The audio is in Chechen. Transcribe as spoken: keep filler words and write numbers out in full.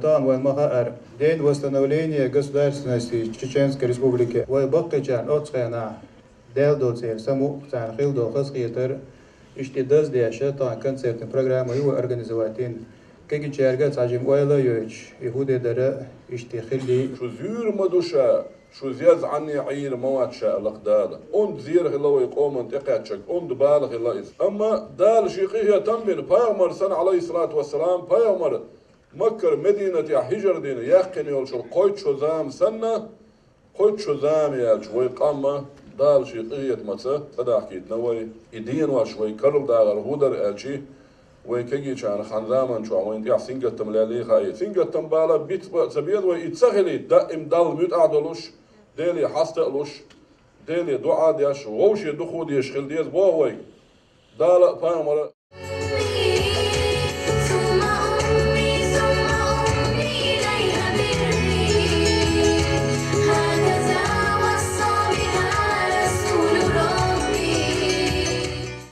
Тахан вайн ма хаара, День восстановления государственности Чеченской Республики. Вай баккхийчарна оццу хенахь Дела доцу церан самукъа царна хилла долу хазахетар, иштта даздеш, тахана концертная программа ю организовать йина. Кегийчаьрга а цхьа жима ойла а йойтуш, и хӀун де дара, иштта хилли. Шу зуьйр ма ду ша, шу зеза Ӏанне Ӏийр ма вац ша, аьлла Дала. Онда зера хилла вай къоман тӀекхаьчнарг, онда бала хилла иза. Амма Дала шен къинхетам бина, пайхамар санна, Ӏалайхиссалату вассалам, пайхамар Маккара Мединатехь хӀижра дина яьккхина йолчуьра кхойтта шо зама санна, кхойтта шо зама яьлча вай къам а Дала шен къинхетамца схьадахкийтина вай. И денош вай карладахар хӀун дара аьлча, вай кегийчарна хан заман чохь вайна тӀехь сингаттам леллий хаий. Сингаттам бала бицбан а ца беза вай, и ца хилийта, даим Далла муьтӀахь а долуш, Деле хьаста а луш, Деле доӀа а деш, вовшийн дукха дезаш хила деза боху вайга Дала а, пайхамара а.